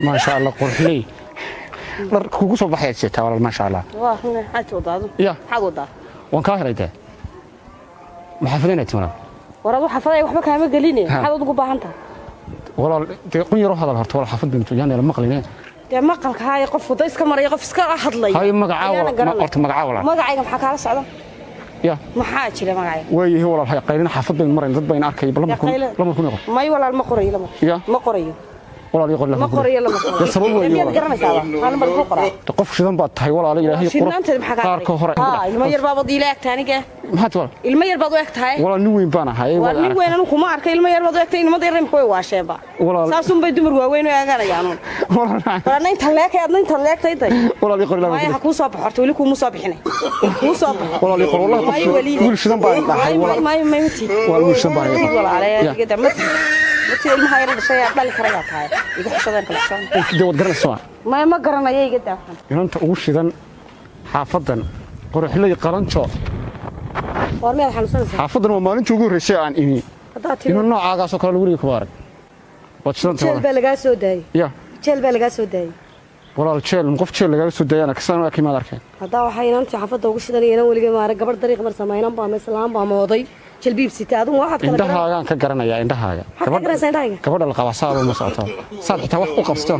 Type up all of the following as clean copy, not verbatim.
Maasha Allah, qurxley dhar kugu soo baxayaad sheegtaa walaal, maasha Allah. Waa run, maxaad wadaa adu? Ya. Maxaad wadaa? Waan kaa helay dee, maxaafadanaad ti walaal? War adu xafaday waxba kaama geline. Ha. Maxaad ugu baahan tahay? Walaal dee, qun yaroo hadal horta walaal, xaafad baynu yaan la maqline. Dee maqalka haaya, qof wada iska maraya, qof iska hadlay. Haye, magacaa? Ayaana Walaal garanay. Horta magacaa walaal? Magacayga maxaa kaala socda? Ya. Maxaa jira magacayga? Waayahay walaal, hay qaylina, xaafad baynu marayna, dad bayna arkay bal. Dee Lamar kun qor. May walaal, ma qorayo lamar. Ya. Ma qorayo. Walaal ii qor. Ma qorayo lamar. Dee sabab weeye Miyaad walaal. garanaysaaba maxaa lamar ku qoraa? Dee qof shidan baad tahay walaal, Ilaahay qurux. Shidnaanteeda maxaa kaa? Qaarka hore. Ha, ilmo yar baabad iila egtahay aniga. Maxaad walaal? Ilmo yar baad u eg tahay. Walaal, nin weyn baan ahay. Waa nin weyn, anu kuma arkay, ilmo yar baad u egtahay. Ilmada yar imika way waasheenba. Walaal. Saasun bay dumar waaweyn u eeganayaan. Walaal. War adna inta leekay, adna inta leegtay intay. Walaal ii qor. Maya, Ilaahay. ha kuu soo baxo horta, weli kuuma soo bixinay, kuu soo baxo. Walaal ii qor, wallahi May qof weli. wiil shidan baan dhahay walaal. May, may, mati. Walaal, wiil shidan baan ahay. Walaale. Ya. Iga daa, mati, mati, ilmaha yar dhashay ayaa dhali karayaa tahay, iga xishadeen kala xishoon. Dee waad garanaysaa. May, ma garanayo, iga daa. Inanta ugu shidan xaafadan, qoraxley qalanjo. War miyaad xanuunsanaysaa? Xaafadan waa maalintii ugu horreysay aan imi. Haddaad tiri. Inuu noocaagaasoo kale weliga kuma arag, waad shidantay. Jeel walaal. baa lagaa soo daayey. Ya. Jeel baa lagaa soo daayey. Walaal, jeel qof jeel lagaaga soo daayana kasaan waa kimaad arkeen. Haddaa waxaa inantii xaafadda ugu shidanaya inan weligay maarag, gabadh dariiq marsa ma inan baa ma islaan baa mooday jalbiib sita, adigu waxaad kala garan. Indhahaagaan ka garanayaa, indhahaaga. Maxaad ka garanaysaa indhahayga? Gabadha la qabaa saaba ma socoto, saad xitaa wax u qabsato,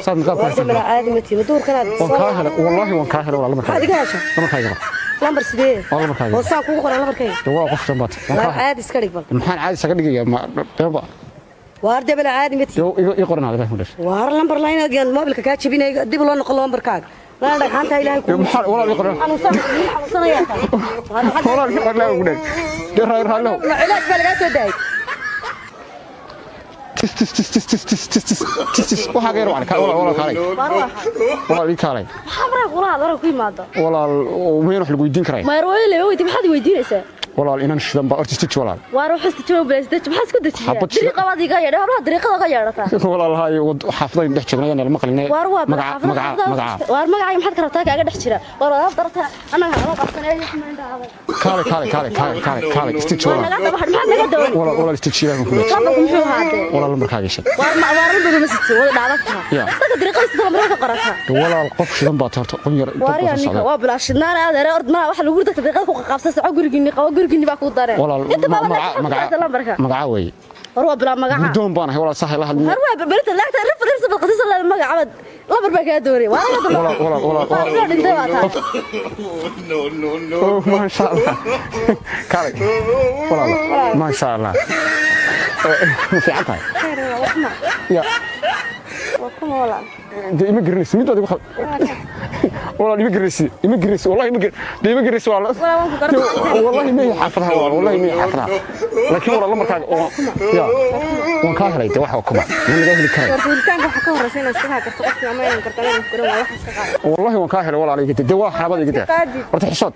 saad niqaab Warda mala caadi ma tiima duurkanaad. Waan kaa helay, wallaahi waan kaa helay walaal markaa. Maxaad iga hesha? Lambarkaaga qor. Lambar sidee? Waa lambarkaaga. Oo saan kugu qoraa lambarkayga? Dee waa qof shidan baad, waan waar kaa helay. Caadi iska dhig bal. Maxaan caadi isaga dhigayaa? Ma beenba? Waar dee bala caadi ma tiima. Dee ii qoran ilaahi mu dhashay. Waar lambar la inaad moobilka kaa jabinay, dib loo noqon lambarkaaga lana dhagxaanta Ilaahay Dee kugu. maxaa walaal ii qoran? Xanuunsan, xanuunsanayaa tahay. Walaal ii qoran, ilaahi ugu dhashay, dee raay raallo. Ma cilaaj baa lagaa soo daayey? Tis tis tis tis tis tis tis tis tis tis, waxaa ka yar wacni walaal, walaal kaalay. Waar waa? Walaal ii kaalay. Maxaa maraa kula hadara ku yimaado? Walaal, meen wax lagu weydiin karay. Mayr weyle weydi, maxaad weydiinaysaa? Walaal, inan shidan baa horta stitch walaal. Waar wax istajibo bilaas deji, maxaad isku dejiyaa? Xabad shidan. Dariiqa baad iga yeedhay, hablaha dariiqada ka yeedhataa. Walaal haye, xaafadayn dhex joognay ayaan la maqlinay. Waar waa? Magaca, magaca, magaca. Waar magacayga maxaad ka rabtaa? Kaaga dhex jira waar wadaad darta annaga hala qabsanay xamaandhaada. Kaalay, kaalay, kaalay, kaalay, kaalay, kaalay, stitch waar walaal. Naga daba maxaad naga dooni? Walaal, walaal, stitch ilaahi ku leeyahay. Lambarku muxuu ahaatee? Walaal, lambarkaaga sheeg. Waar ma waar lambarku ma sito, wada dhaadan taha. Ya. Dadka dariiqada sida lambarka ka qorataa. Walaal, qof shidan baa horta, qun yar dad waar baa yaa soo ninka socda. Waa bilaa shidnaan adeere, ord malaha waxa lagu dadka dariiqada ku qabsan, soco gurigiinni qabo, gurigiinni baa kuu dareen. Walaal inta badan magaca, magaca lambarka. Magaca weeye. War waa bilaa magaca. Gurdoon baan ahay walaal, sax la hadlin. Har waa berita laagta rif rif sabad qadisa la magaca lambar baa kaa doonay waa laga Walaal, walaal, walaal, walaal. Dhintay waa tahay. Oh, maasha Allah, kaalay walaal, maasha Allah. Ma fiican tahay? Ya. Waa kuma walaal? Dee ima garanaysid mid adigu walaal, ima garanaysid, ima garanaysid wallahi, ima dee ima garanaysid walaal. Walaal, waan ku garanay. Wallahi ma xaafadaha walaal, wallahi ma xaafadaha, laakiin walaal lambarkaaga oo ya waan kaa helay. Dee waxa waa kuma ma laga heli karay. War helitaanka waxaa ka horreysa inaad iska kaa garto qofkii ama inaan garto, inaan garan waayo waxaas ka qaado. Wallahi waan kaa helay walaal, iga dee waa xarabada iga dee. Qaadid. Horta xishood,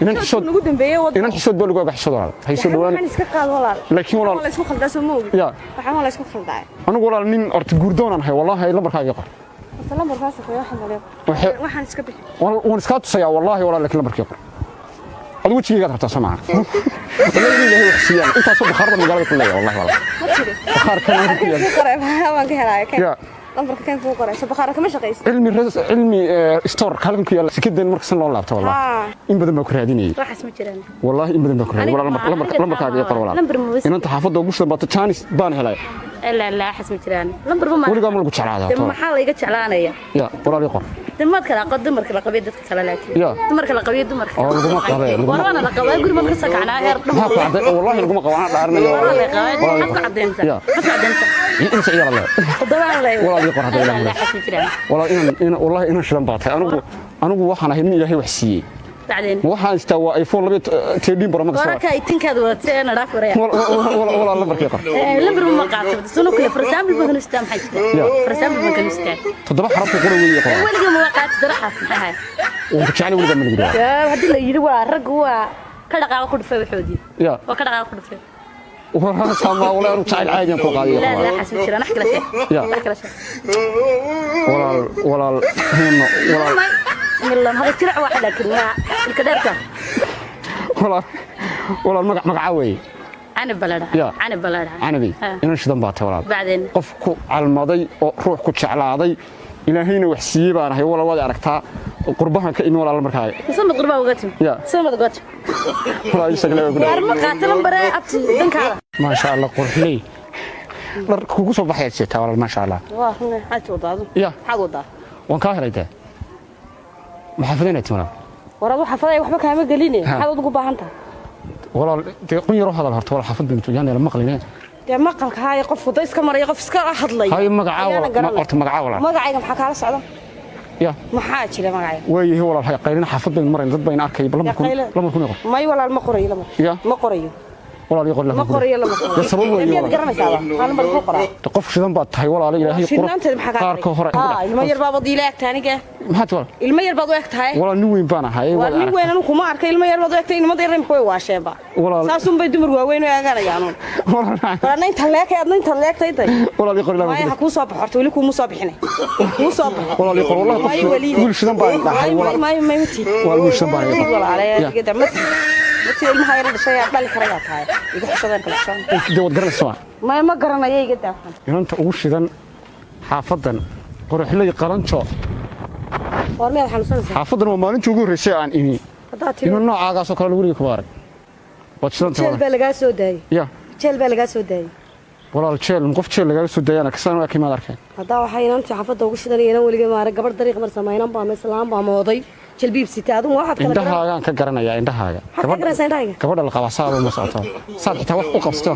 inan xishood. Nagu dambeeyey wad. Inan xishood baa lagu ogaa, xishood walaal, hay soo dhawaan. Waxaan iska qaad walaal. Laakiin walaal. Waa la isku khaldaa, soo ma ogi? Ya. Waxaan waa la isku khaldaa. Anigu walaal nin horta guurdoonaan ahay wallahi, lambarkaaga qor. Horta lambarkaas ku waxaan maleeyo. Waxaan iska bixi. Waan iskaa tusayaa wallahi walaal, laakiin lambarkii qor. Adigu wejigaygaad rabtaa soo maaha? Wallahi Ilaahay wax siiyaan intaasoo bakhaarada magaalada ku leeyahay wallahi walaal. Ma tiri. Bakhaarkan halkan ku yaal. Kuu qoray waan ka helaya kan. Ya. Lambarka kan kuu qoray soo bakhaara kama shaqeysid. Cilmi ras cilmi store halkan ku yaal sikadan markasan loo laabto wallahi. Haa. In badan baa ku raadinayay. Waxaas ma jiraan. Wallahi in badan baa ku raadinayay walaal. Aniga lambarka, lambarkaaga ii qor walaal. Lambar ma wasi- Inanta xaafadda ugu shidan baata, jaanis baan helay. Ilaa laa xas ma jiraan lambar ma. Weligaa ma lagu jeclaadaa? Dee maxaa la iga jeclaanaya? Ya walaal, ii qor. Dumarka la qabo, dumarka la qabiyo, dadka kale laakiin Ya. dumarka la qabiyo, dumarka Oo laguma qabee, war waana la qabaa, guri baan ka soo kacnaa heer dhum. Maxaa ku cadday? Wallahi laguma qabo, anaa dhaarinayo. War waa la qabaa. Walaal ii maxaad ku qor. cadeyntaa? Ya. Maxaad ku cadeyntaa? Inta ciyaar le. Toddobaan leh. Walaal ii qor hadda ilaahay. Laa xas ma jiraan. Walaal, inan wallahi inan shidan baa tahay. Anigu waxaan ahay nin Ilaahay wax siiyey. Bacdeen. Waxaan istaa waa iPhone 12 Pro Max. Wararka ay tinkaad wadatay ee nadhaaf waraya. Walaal, lambarkii qor. Lambar ma qaato sunu kale, for example baan istaa, maxaa jira? Ya. For example baan istaa. Toddoba xaraf ku qora weeye, qor. Weliga ma qaato daraxaas, maxay ahay? Waan ku jeclay, weligaa ma lagu dhawa. Haddii la yidhi waa rag waa ka dhaqaaqa ku dhufay waxoodii. Ya. Waa ka dhaqaaqa ku dhufay. Waraasaa walaal, anigu jacayl caadi aan ku qaadiyo. لا لا حسب jiraan wax kala sheeg. Ya. Wax kala sheeg. Walaal, walaal huno walaal. Milan hada jirac wax laakiin ma ilka dheerta. Walaal, walaal, magac, magaca weeye. Canab baa la Ya. dhahaa, Canab baa la dhahaa. Canabi. Ha. Inan shidan baa tahay walaal. Bacdeen. Qof ku calmaday oo ruux ku jeclaaday, ilaahayna wax siiyey baan ahay walaal. Waad aragtaa, qurbahan ka imi walaal markaaga. Samad qurbaa uga tim. Ya. Samad uga tim. Walaal, ii sheeg leeyahay ku Waar dhaw. ma qaata lambare abti dankaada. Maasha Allah, qurxley dhar kugu soo baxayaad jeetaa walaal, maasha Allah. Waa run, maxaad wadaa adu? Ya. Maxaad wadaa? Waan kaa helay dee. Maxaa fadinaa walaal? War adu xafaday waxba kaama geline. Ha. Maxaad ugu baahan tahay? Walaal, dee qun yaroo hadal horta walaal, xaafad baynu yaan la maqline. Dee maqalka haaya, qofku da iska maraya, qof iska hadlay. Haye, magacaa Ayaana walaal. garanay. Horta magacaa walaal? Magacayga maxaa kaala socda? Ya. Maxaa jira magacayga? Waayahay walaal, hay qaylina, xaafad baynu marayna, dad bayna arkay bal. Yaa qayla. Lamar kun qor. May walaal, ma qorayo lamar. Ya. Ma qorayo. Walaal, ii qor. Ma qorayo lamar. Dee sabab weeye Miyaad walaal. garanaysaa? Maxaa lamar ku qoraa? Dee qof shidan baad tahay walaal, ilaahay qurux. Shidnaanteeda maxaa kaa? Qaarka hore. Ha, ilmo yar baabad iila egtahay aniga. Maxaa tahay walaal? Ilmo yar baad u eg tahay. Walaal, nin weyn baan ahay. Waa walaal. nin weyn, anu kuma arkay. Ilmo yar baad u egtahay. Ilmada yar imika way waasheenba. Walaal. Saasun bay dumar waaweyn u eeganayaan. Walaal. War adna inta leekay, adna inta leegtay intay. Walaal, ii qor ilaa. Maya, ha kuu soo baxo horta, weli kuuma soo bixinay, kuu soo baxo. Walaal, ii qor wallahi. May Qof weliide. wiil shidan baan dhahay May walaal. May may mati. Walaal, wiil shidan baan ahay. Walaale. Ya. Iga daa, mati mati. Ilmaha yar dhashay yaa dhali karayaa tahay. Iga xishadeen kala xishoon. Dee waad garanaysaa. May, ma garanaya, iga daa. Inanta ugu shidan xaafadan, qoraxley qalanjo. War miyaad xanuunsanaysaa? Xaafadan waa maalintii ugu horreysay aan imi. Haddaad tiri Inan noocaagaasoo kale weliga kuma arag, waad shidanta jeel walaal. Baa lagaa soo daayey. Ya. Jeel baa lagaa soo daayey. Walaal, jeel qof jeel lagaaga soo daayana kasaan waa kimaad arkeen. Haddaa waxaa inantii xaafadda ugu shidanaya inan weligay maara gabadh dariiq marsa ma inan baa ma islaan baa ma oday jalbiib sita adigu ma waxaad kala garan. Indhahaagaan ka garanayaa, indhahaaga. Maxaad ka garanaysaa indhahayga? Gabadha la qabaa saaba ma socoto, saad xitaa wax u qabsato,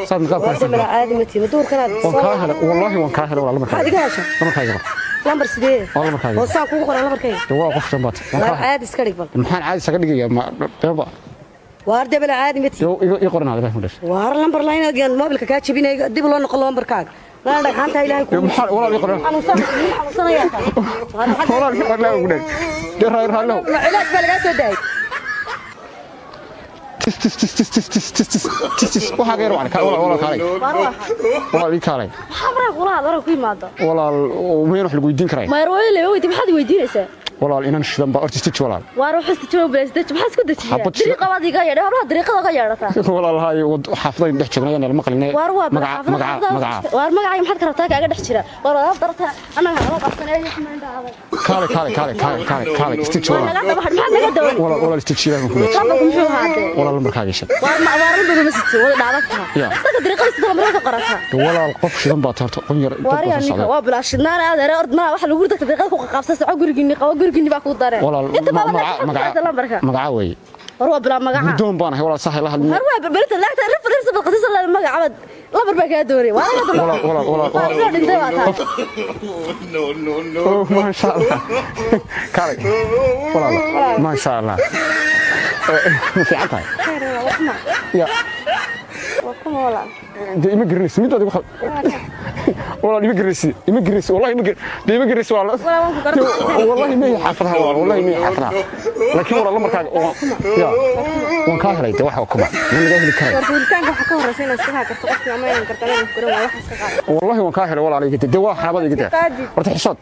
saad niqaab ku Warda haysan. mala caadi ma tihi duurkanaad. Waan kaa helay wallaahi, waan kaa helay walaal markaa. Maxaad iga heshay? Lambarkaaga qor. Lambar sidee? Waa lambarkaaga. Oo saan kugu qoran lambarkayga? Dee waa qof shan baad, waan waar kaa helay. Caadi iska dhig bal. Maxaan caadi isaga dhigayaa? Ma beeba? Waar debela caadi ma tihi. Dee ii qoran ilaah ma dhashay. Waar lambar la inaad moobilka kaa jebinay, dib loo noqon lambarkaaga lana dhagxaanta ilaahay Dee ku maxaa walaal ii qoran? Xanuunsan, xanuunsanayaa. Walaal, ii qoran ilaah ugu dhashay, dee raay raallo. Cilaaj baa lagaa soo daayay. Tis tis tis tis tis tis tis tis tis tis, waxaa ka yar wacni walaal, walaal kaalay. Waar waa? Walaal, ii kaalay. Maxaa maraa kula hadal ku yimaado? Walaal, meen wax lagu weydiin karay. Mayar weyle weydi, maxaad weydiinaysaa? Walaal, inan shidan baa horta istiji walaal. Waar wax istajibo bilaas, maxaa isku dejiyaa? Xabad shidan. Dariiqa baad iga yeedhay, hablaha dariiqada uga yeedhataa. Walaal, haay xaafadayn dhex joognay aan la maqlinay. Waar waa? Magaca, magaca, magaca. Waar magacayga maxaad ka rabtaa? Kaaga dhex jira waar wadaad darta annaga hala qabsanay xamaandhaada. Kaalay, kaalay, kaalay, kaalay, kaalay, kaalay, istiji Waar walaal. naga daba, maxaad naga dawan? Walaal, walaal, istiji ilaahay ku leeyahay. Lambarku muxuu ahaatee? Walaal, lambarkaaga sheeg. Waar ma waar lambarku ma siti wada dhaadantaha. Ya. Dadka dariiqada sida lambarka ka qorataa. Walaal, qof shidan baa tarto qon yar dad Waar baa yaa soo ninka socda. waa bilaa shidnaan adeer, ord ma waxa lagu dadka dariiqada ku qabsan, soco gurigiinni qabo, gurigiinni baa kuu dareen. Walaal, inta badan magaca, magaca lambarka. Magaca weeye. War waa bilaa magaca. Guddoon baan ahay walaal, sahay la hadlin. War waa berita laagta rif rif sabad qasas la magaca lambar baa kaa doonay waa laga Walaal, walaal, walaal, walaal. Dhintay waa taa. No, no, no. Oh, maasha Allah, kaalay walaal, maasha Allah. Ma fiican tahay? Ya. Waa kuma walaal? Dee ima garanaysid mid adigu walaal, ima garanaysid, ima garanaysid wallahi, ima dee ima garanaysid walaal. Walaal, waan ku garanay. Wallahi ma xaafadaha walaal, wallahi ma xaafadaha, laakiin walaal lambarkaaga oo ya waan kaa helay. Dee waxa kuma ma laga heli karay. War helitaanka waxaa ka horeysa inaad iska garto qofkii ama inaan garto, inaan garan waayo waxaas ka qaad. Wallahi waan kaa helay walaal, iga dee waa xaabada iga dee. Qaadi. Horta xishood,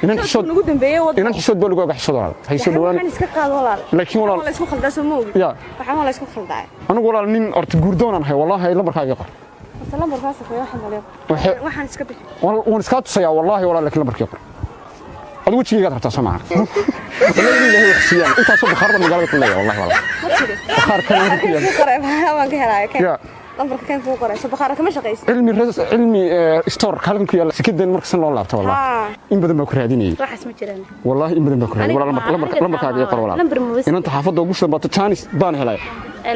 inan xishood. Ugu dambeeyay wad. Inan xishood baa lagu oga, xishood walaal, hay soo dhawaan. Waxaan iska qaad walaal. Laakiin walaal Waa la isku khaldaa, soo ma ogi? Ya. Waxaan waa la isku khaldaa. Anigu walaal nin horta guurdoonaan ahay wallahi, lambarkaaga qor. Horta lambarkaas waxaa waxaan maleeyo. Waxaan iska bixi. Waan iskaa tusayaa wallahi walaal, laakiin lambarkii qor. Adigu wejigaygaad rabtaa soo maaha? Wallahi ilaahay wax siiyaan intaasoo bakhaarada magaalada ku leeyahay wallahi walaal. Ma tiri. Bakhaarkan aan ku Keen yaal kuu qoray waan ka helaya keen. Ya. Lambarka keen kuu qoray, soo bakhaara kama shaqaysid. Cilmi ras cilmi store halkan ku yaal sikadan markasan loo laabto wallahi. Haa. In badan baa ku raadinayay. Waxaas ma jiraan. Wallahi in badan baa ku raadinayay Aniga walaal. Lambarka aniga lambarkaaga ii qor walaal. Lambar ma wasi- Inanta xaafadda ugu shidan baata, jaanis baan helay.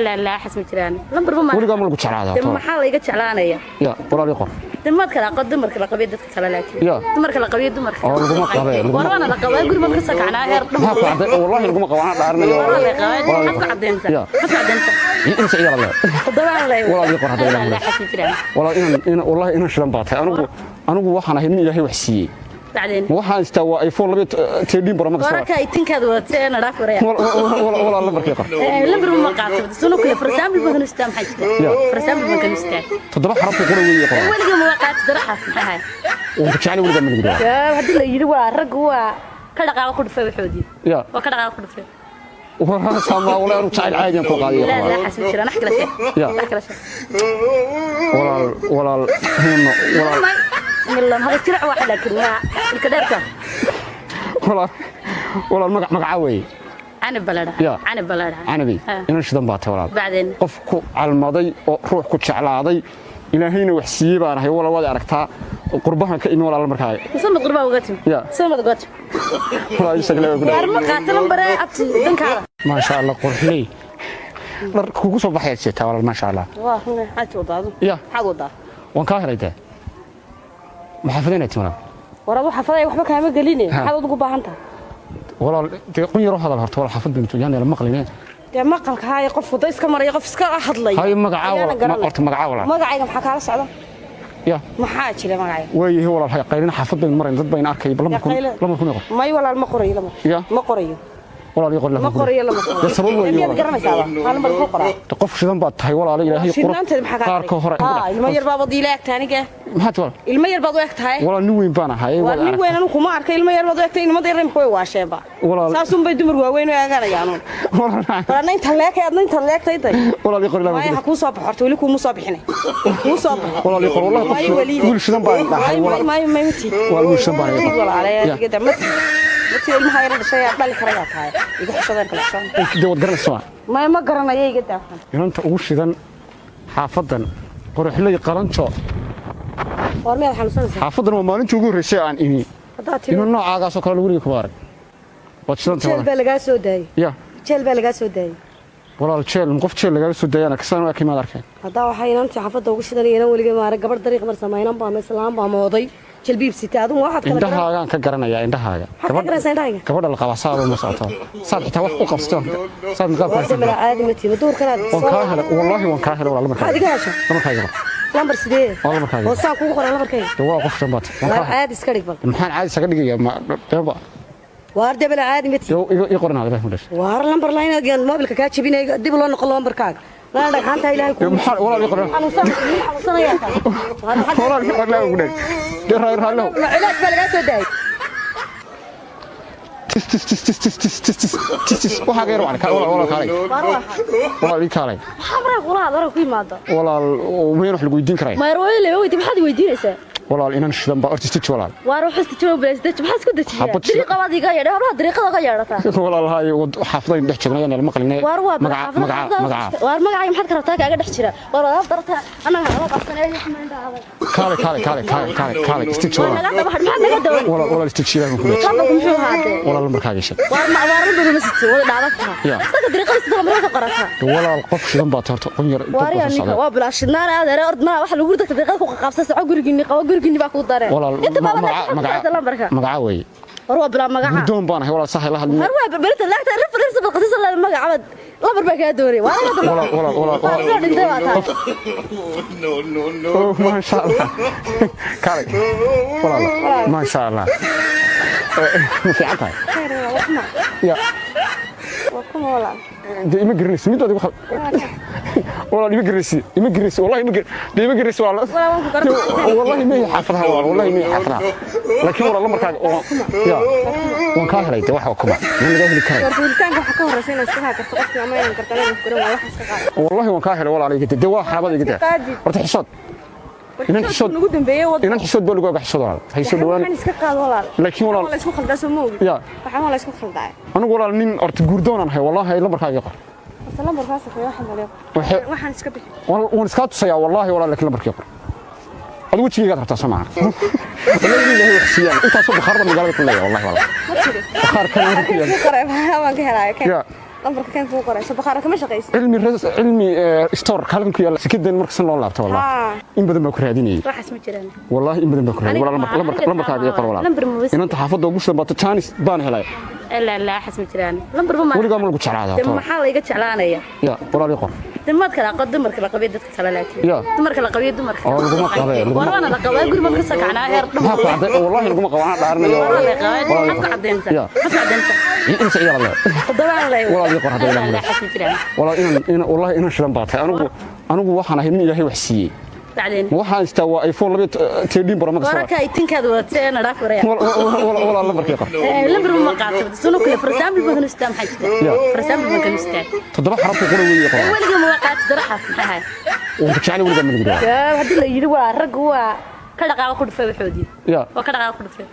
La la, waxaas ma jiraan, lambar ma Weligaa ma lagu jeclaadaa? De maxaa la iga jeclaanaya? Ya walaal, ii qor. De maad kala aqoon dumarka la qabiyo dadka kale, laakiin Ya. dumarka la qabiyo dumarka. Oo laguma qabee, laguma- War waana la qabaa, guri ma ka soo kacnaa heer Maxaa ku cadday? Wallahi laguma qabo, anaa dhaaranayo. Waa la qabaa. Walaal, ii Maxaad ku qor. cadeyntaa? Ya. Maxaad ku cadeyntaa? Inta ciyaar le. Toddobaan leh. Walaal, ii qor hadda ilaahay. La, waxaas ma jiraan. Walaal, inan wallahi inan shidan baa tahay. Anigu waxaan ahay nin ilaahay wax siiyey. Bacdeen. Waxaan istaa waa iPhone 12 Pro Max. Wararka ay tinkaada wadatay ee nadhaaf waraya. Walaal, lambarkii qor. Lambar ma qaato sunu kale, for example baan istaa, maxaa jira? Ya. For example baan istaa. 7 xaraf ku qora weeye, qor. Weliga ma qaato daraxaas, maxaa ahay? Waan ku jeclay, weligaa ma lagu dhawa. Haddii la yidhi waa raggu waa ka dhaqaaqa ku dhufay waxoodii. Ya. Waa ka dhaqaaqa ku dhufay. Walaal sama walaal anu jacayl caadi aan ku qaadiyo. Laa laa xasmi jiraan wax kala sheeg. Ya. Wax kala sheeg. Walaal walaal huno walaal. Milan hada jirac wax laakiin ma ilka dheerta. Walaal walaal magac magaca weeye. Canab baladha. Ya. Canab baladha. Canabi. Ha. Inan shidan baa tahay walaal. Bacdeen. Qof ku calmaday oo ruux ku jeclaaday ilaahayna wax siiyey baan ahay walaal, waad aragtaa qurbahan ka imi walaal markaa. Sanad qurbaa uga tim. Ya. Sanad uga tim. Walaal isaga leeyahay ku Waar ma qaata lambare abti dankaada. Maasha Allah qurxley dhar kugu soo baxaya jeetaa walaal maasha Allah. Waa run maxaad wadaa adu? Ya. Maxaad wadaa? Waan kaa helay dee. Maxaa fadinay walaal? War adu xafaday waxba kaama geline. Ha. Maxaad ugu baahan tahay? Walaal dee qun yar oo hadal horta walaal xaafad bintu yaan la maqline. Dee maqalka haaya qof wada iska maraya qof iska hadlaya. Hay magacaa Ayaana walaal garanay. Horta magacaa walaal. Magacayga maxaa kaala socda? Ya. Maxaa jira magacayga? Waayahay walaal hay qaylina xaafad baynu marayn dad bayna arkay bal lama kun qor. May walaal ma qorayo lama. Ya. Ma qorayo. Walaal ii qor lama. Ma qorayo lama. Dee sabab weeye Miyaad walaal. garanaysaa? Maxaa lambar ku qoraa? Dee qof shidan baad tahay walaal ilaahay qor. Shidnaanteeda maxaa kaa qaarka hore. Ha, ilmo yar baad ila egtahay aniga. Maxaa tahay walaal? Ilmo yar baad u eg tahay. Walaal nin weyn baan ahay Waa walaal. nin weyn anigu kuma arkay ilmo yar baad u egtahay ilmada yar imika way waasheenba. Walaal. Saasun bay dumar waaweyn u eeganayaan. Walaal. War inta leekay adna inta leegtay day. Walaal ii qor lama. Maya ha kuu soo baxo horta weli kuuma soo bixinay. Kuu soo baxo. Walaal ii qor wallahi May qof weli. wiil shidan baan dhahay May walaal. may may mati. Walaal wiil shidan baan ahay. Walaalayaal Ya. iga dama. Mati ilmaha yar dhashay ayaa dhali karayaa tahay. Iga xishadeen kala xishoon. Dee waad garanaysaa. Maya ma garanayo iga daafan. Inanta ugu shidan xaafadan quruxley qalanjo. War miyaad xanuunsanaysaa? Xaafadan waa maalintii ugu horreysay aan imi. Haddaad tiri Inuu noocaagaasoo kale weliga kuma arag. Waad shidan tahay jeel walaal. baa lagaa soo daayey. Ya. Jeel baa lagaa soo daayey. Walaal jeel qof jeel lagaga soo daayana kasaan waa kimaad arkeen. Haddaa waxaa inantii xaafadda ugu shidanaya inan weligay maara gabadh dariiq marsa ma inan baa ma islaam baa ma oday jalbiib sita adigu waxaad kala garan. Indhahaagaan ka garanayaa indhahaaga. Maxaad ka garanaysaa indhahayga? Gabadha la qabaa saaba ma socoto. Saad xitaa wax u qabsato. Saad niqaab ku Warda haysato. mala caadi ma tihi duurkan aad Waan kaa helay wallaahi waan kaa helay walaal markaa. Maxaad iga heshaa? Lambarkaaga qor. Lambar sidee? Waa lambarkaaga. Oo saan kugu qoray lambarkayga. Dee waa qof shan baad. Waan Waar kaa helay. caadi iska dhig bal. Maxaan caadi isaga dhigayaa ma deeba. Waar dee bala caadi ma tihi. Dee iga qoran hadda ku dhashay. Waar lambar la inaad gaan moobilka kaa jebinaya dib loo noqon lambarkaaga. Lana dhagxaanta ilaahay Dee ku. maxaa walaal ii qoran. Xanuunsan xanuunsanaya. Waar maxaad Walaal ii qoran ku dhashay. Dee raay raay lahu. ma cilaaj baa lagaa soo daayey. Tis tis tis tis tis tis tis tis tis tis waxaa ka yar waan ka walaal walaal kaalay. Waar waa Walaal ii kaalay. Maxaa maraa kula hadal ku yimaado? Walaal meel wax lagu weydiin karay. Mayar weyle weydi maxaad weydiinaysaa? Walaal inan shidan baa horta istiji walaal. Waar wax istijaabo bilaas deji maxaad isku dejiyaa? Xabad shidan. Dariiqa baad iga yeedhay hablaha dariiqada uga yeedhataa. Walaal hay xaafadayn dhex joognay ayaan la maqlinay. Waar waa magaca magaca magaca. Waar magacayga maxaad ka rabtaa kaaga dhex jira? Waar wadaad darta annaga hala qabsanay xamayn dhacday. Kaalay kaalay kaalay kaalay kaalay kaalay istiji Waar walaal. naga daba maxaad naga dawan? Walaal walaal istiji ilaahay ku leeyahay. Lambarku muxuu ahaatee? Walaal lambarkaaga sheeg. Waar ma waar lambar ma sito wada dhacda tahay. Ya. Dadka dariiqada sida lambarka ka qorataa. Walaal qof shidan baa horta qun yar dad Waar baa yaa soo ninka socda. waa bilaa shidnaan aad ord ma waxa lagu dadka dariiqada ku qabsan soco gurigiinni qabo gurigiinni baa ku dareen. Walaal Inta baa magaca magaca lambarka. magaca weeye. War waa bilaa magaca. Guddoon baan ahay walaal sax la hadlin. War waa berita laagta reference bad qasas la magaca lambar baa kaa doonay. Waa laga Walaal walaal walaal Waa walaal. dhintay waa tahay. No, no, no. Oh, ما شاء الله. Kaalay. Walaal ما شاء الله. Ma fiican tahay? Ya. Waa kuma walaal. Dee ima garanaysid mid adigu walaal ima garanaysid ima garanaysid wallahi ima dee ima garanaysid walaal. Walaal waan ku garanay. Wallahi ma xaafadaha walaal wallahi ma xaafadaha. Laakiin walaal lambarkaaga oo ya waan kaa helay dee wax waa kuma. Ma laga heli karay. War helitaanka waxa ka horeysa inaad iska karto qofkii ama inaan karto inaan garan waa wax iska qaad. Wallahi waan kaa helay walaal iga dee waa xaabada iga dee. Qaadi. Horta xishood. Inan xishood Ugu dambeeyay wad. inan xishood baa lagu ogaa xishood walaal. Hayso dhawaan. Waxaan iska qaad walaal. Laakiin walaal Waa la isku khaldaa soo ma ogi. Ya. Waxaan waa la isku khaldaa. Anigu walaal nin horta guurdoon aan ahay wallahi lambarkaaga qor. Horta lambarkaas waxa maleeyo. Waxaan iska bixi. Waan iska tusayaa wallahi walaal laakiin lambarkii qor. Adigu wejigaygaad rabtaa soo maaha. Wallahi ilaahay wax siiyaan intaasoo bakhaarada magaalada ku leeyahay wallahi walaal. Ma jiro. Bakhaarkan aan ku yaal. Kuu qoray waan ka helaya keen. Ya. Lambarka keen kuu qoray. Soo bakhaara kama shaqeysid. Cilmi ras cilmi store halkan ku yaal sikadan markasan loo laabto wallahi. Ah. In badan baa ku raadinayay. Waxaas ma jiraan. Wallahi in badan baa ku raadinayay. Aniga Walaal lambarkaaga ii qor walaal. Lambar ma bas. Inanta xaafadda ugu shidan baa Jaanis baan helay. La la waxaas ma jiraan. Lambar ma Weligaa ma lagu jeclaadaa Dee maxaa la iga jeclaanaya? Ya walaal ii qor. Damaad kala qad dumarka la qabay dadka kale laakiin. Ya. Dumarka la qabay dumarka. Oo laguma qabay War waana la qabay guriga ka sakacnaa heer Maxaa ku cadday wallahi laguma qabo anaa dhaaranayo. Waa la qabay maxaad ku cadeyntaa? Ya. Maxaad ku cadeyntaa? Inta ciyaar la. Todobaan lay. Walaal ii qor hadda ilaahay. La waxaas ma jiraan. Walaal inan wallahi inan shidan baa tahay anigu waxaan ahay nin ilaahay wax siiyey. Bacdeen. Waxaan istaa waa iPhone 13 Pro Max. Wararka ay tinkaada wadatay ee nadhaaf waraya. Walaal, lambarkii qor. Lambar ma qaato, sunu kale, for example, baan istaa, maxaa jira? Ya. For example, baan istaa. 7 xaraf ku qora weeye, qor. Weligii ma qaato daraxaas, maxay ahayd? Waan ku jeclay, weligaa ma lagu dhawa. Yaa, haddii la yidhi waa raggu waa ka dhaqaaqa ku dhufay waxoodii. Ya. Waa ka dhaqaaqa ku dhufay.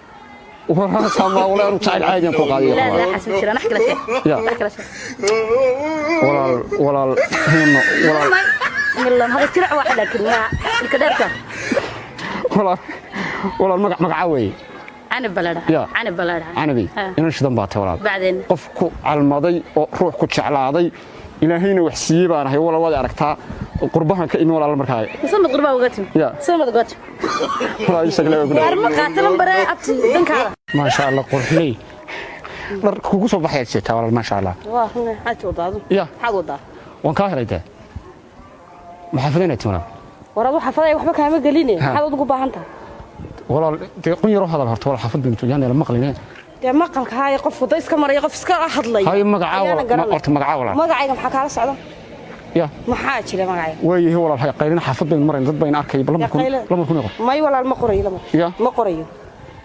Waraasaa walaal, anu jacayl caadiyan ku qaadiyo. La la xasbi jira, nax kala sheeg. Ya. Nax kala sheeg. Walaal, walaal, huno walaal. Milan hada jirac wax, laakiin ma ilka dheerta. Walaal, walaal, magac magacaa weeye? Canab baladha. Ya. Canab baladha. Canabi, inan shidan baa tahay, walaal. Bacdeen. Qof ku calmaday oo ruux ku jeclaaday, ilaahayna wax siiyey baan ahay, walaal. Waad aragtaa, qurbahan ka imi, walaal, markaa. Samad qurbaa uga tim. Ya. Samad uga tim. Walaal, isaga la ogu. Waar, ma qaato lambare, abti dankaada. Maasha Allah, qurxley dhar kugu soo baxayaad sheegtaa, walaal, maasha Allah. Waa run, maxaad wadaa adu? Ya. Maxaad wadaa? Waan kaa helay dee, maxaafadayna tin, walaal. War, adu xafaday waxba kaama geline. Ha. Maxaad ugu baahan tahay? Walaal, dee qun yaroo hadal horta, walaal, xaafad baynu joognaa, la maqline. Dee maqalka haaya, qof wada iska maraya, qof iska hadlaya. Hay, magacaa? Ayaana Walaal, garanay. horta magacaa, walaal? Magacayga maxaa kaala socda? Ya. Maxaa jira magacayga? Waayahay, walaal, hay qaylina, xaafad baynu marayna, dad bayna arkay, bal lambarku. Qaylo. Lambarku qor. May walaal, ma qorayo lama. Ya. Ma qorayo.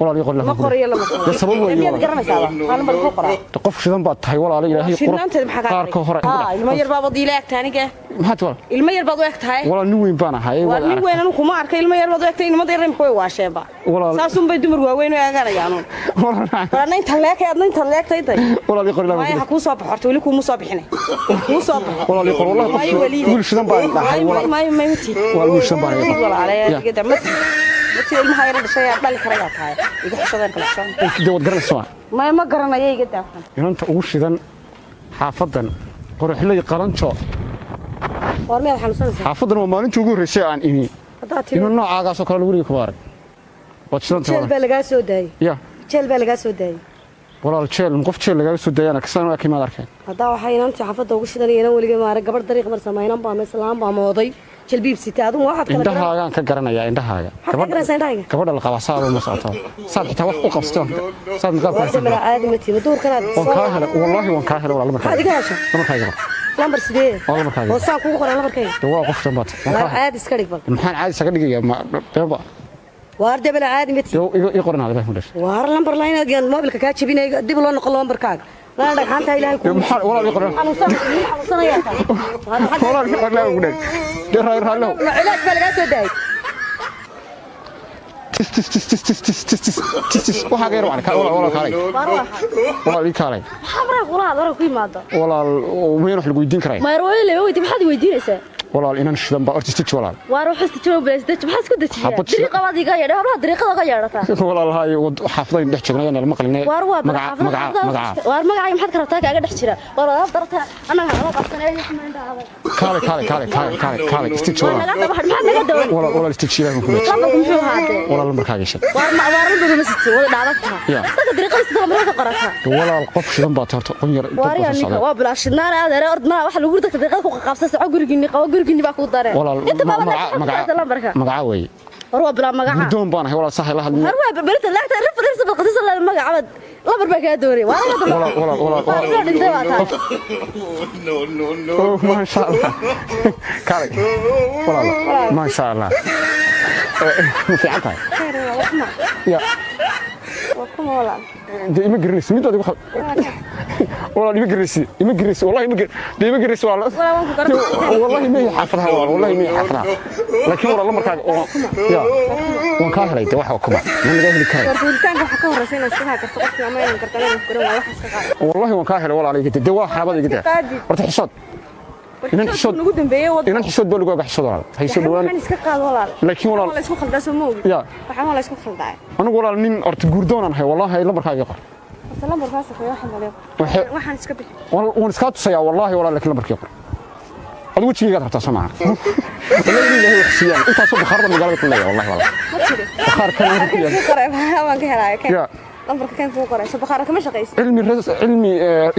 Walaal, ii qor. Ma qorayo lama. Dee sabab weeye, Miyaad walaal. garanaysaaba maxaa lambar ku qoraa? Dee qof shidan baad tahay, walaal, ilaahay qurux. Shidnaanteed maxaa kaa? Qaarka hore. Ha, ilmo yar baad ila eg tahay aniga. Maxaa ti, walaal? Ilmo yar baad u eg tahay. Walaal, nin weyn baan ahay. Waa nin weyn, anu kuma arkay, ilmo yar baad u eg tahay. Ilmada yar imika way waasheenba. Walaal. Saasun bay dumar waaweyn u eeganayaan. Walaal. War, adna inta leekay, adna inta leegtay day. Walaal, ii qor. Maya, ha kuu soo baxo horta, weli kuuma soo bixinay, kuu soo baxo. Walaal, ii qor, wallahi. May Qof weliide. wiil shidan baan dhahay, May walaal. may may mati. Walaal, wiil shidan baan ahay. Walaale. Ya. Iga ma mati, ilmaha yar dhashay ayaa dhali karayaa tahay, iga xishadeen kala xishoon. Dee waad garanaysaa. Maya, ma garanaya, iga daafan. Inanta ugu shidan xaafadan, qoraxley qalanjo. War, miyaad xanuunsanaysaa? Xaafadan waa maalintii ugu horreysay aan imi. Haddaad tiri Inuu noocaagaasoo kale weliga kuma arag, waad shidanta. Jeel Walaal. baa lagaa soo daayey. Ya. Jeel baa lagaa soo daayey. Walaal, jeel qof jeel lagaaga soo daayana kasaan waa kimaad arkeen. Haddaa waxaa inantii xaafadda ugu shidan inan weligay maarag gabadh dariiq marsa inan baa ama islaam baa ama oday jalbiib sita, adigu waxaad kala garan. Indhahaagaan ka garanayaa, indhahaaga. Maxaad ka garanaysaa indhahayga? Gabadha la qabaa saaba ma socoto, saad xitaa wax u qabsato, saad niqaabka Warda mala caadi ma tiima duurkanaad. Waan kaa helay, wallaahi waan kaa helay, walaal, markaa. Maxaad iga hesha? Lambarkaaga qor. Lambar sidee? Waa lambarkaaga. Oo saan kugu qoraa lambarkayga? Dee waa qof shan baad, waan waar kaa helay. Caadi iska dhig bal. Maxaan caadi isaga dhigayaa? Ma beenba? Waar debela, caadi ma tiima. Dee ii qoran hada, ilahi dhashay. Waar, lambar la inaad moobilka kaa jebinay, dib loo noqon lambarkaaga lana dhagxaanta ilaahay Dee ku maxaa, walaal, ii qoran. Xanuunsan, xanuunsanayaa tahay. Waar, maxaad- Walaal, ii qoran, ilaahi ugu dheer, dee raali raalihow. Ma cilaaj baa lagaa soo daayey? Tis tis tis tis tis tis tis tis tis tis, waxaa ka yar wacni walaal, walaal, kaalay, walaal, ii kaalay. Maxaa maraa kula hadla ku yimaado? Walaal, meen wax lagu weydiin karay. Mayar weyle weydi, maxaad weydiinaysaa? Walaal, inan shidan baa horta istiji, walaal. Waar, wax istijaabo bilaas deji, maxaad isku dejiyaa? Xabad shida- Dariiqa baad iga yeedhay, hablaha dariiqada uga yeedhataa. Walaal, hay, xaafadayn dhex joognay la maqlinay. Waar, waa magaca, magaca, magaca? Waar, magacayga maxaad ka rabtaa? Kaaga dhex jira, waar wadaad darta annaga hala qabsanay. Kaalay, kaalay, kaalay, kaalay, kaalay, kaalay, istiji, Waar, walaal. naga daba, maxaad naga dawan? Walaal, walaal, istiji, ilaahi ku leeyahay. Lambarku muxuu ahaatee? Walaal, lambarkaaga sheeg. Waar, ma waar, lambarku ma sito, wada dhaadan taha. Ya. Dadka dariiqada sida lambarka ka qorataa. Walaal, qof shidan baa horta, qun yar dad Waar baa yaa soo ninka socda. waa bilaa shidnaan adeere, ord mana waxa lagu dadka dariiqada ku qabsa, soco gurigiinni qabo, gurigiinni baa kuu dareen. Walaal, inta baa magaca, magaca, lambarka. Magaca weeye? War, waa bilaa magaca. Gurdoon baan ahay, walaal, sax la hadlin. War, waa berita laagta reference bad qasas la magaca bad lambar baa kaa doonay. Waar, Walaal, walaal, walaal, walaal. Dhintay baa tahay. No, no, no. Oh, maasha Allah, kaalay, walaal, maasha Allah. Ma fiican tahay? Ya. Waa kuma, walaal? Dee ima garanaysid, mid adigu walaal, ima garanaysid, ima garanaysid, wallahi ima dee ima garanaysid, walaal. Walaal, waan ku garanay. Wallahi ma yahay xaafadaha, walaal, wallahi ma yahay xaafadaha, laakiin walaal, lambarkaaga oo ya waan kaa helay. Dee waxa kuma ma naga heli karay. War, fuulitaanka waxaa ka horeysa inaad iska garto qofkii ama inaan garto, inaan garan waa waxaas ka qaad. Wallahi waan kaa helay, walaal, iga dee waa xaabada iga dee. Qaadi. Horta xishood, inan xishood. Nagu dambeeyay wad. Inan xishood baa lagu oga, xishood, walaal, hayso dhawaan. Waxaan iska qaad, walaal. Laakiin walaal- Waa la isku khaldaa, soo ma ogi? Ya. Waxaan waa la isku khaldaa. Anigu, walaal, nin horta guurdoonaan ahay, wallahi, lambarkaaga qor. Horta lambarkaas waxaan maleeyo. Waxaan iska bixi. Waan iskaa tusayaa, wallahi, walaal, laakiin lambarkii qor. Adigu wejigaygaad rabtaa, soo maaha? Wallahi ilaahay wax siiyaan, intaasoo bakhaarada magaalada ku leeyahay, wallahi, walaal. Ma jiro. Bakhaarkan halkan ku yaal. Kuu qoray waan ka helaya keen. Ya. Lambarka keen kuu qoray, soo bakhaara kama shaqaysid. Cilmi cilmi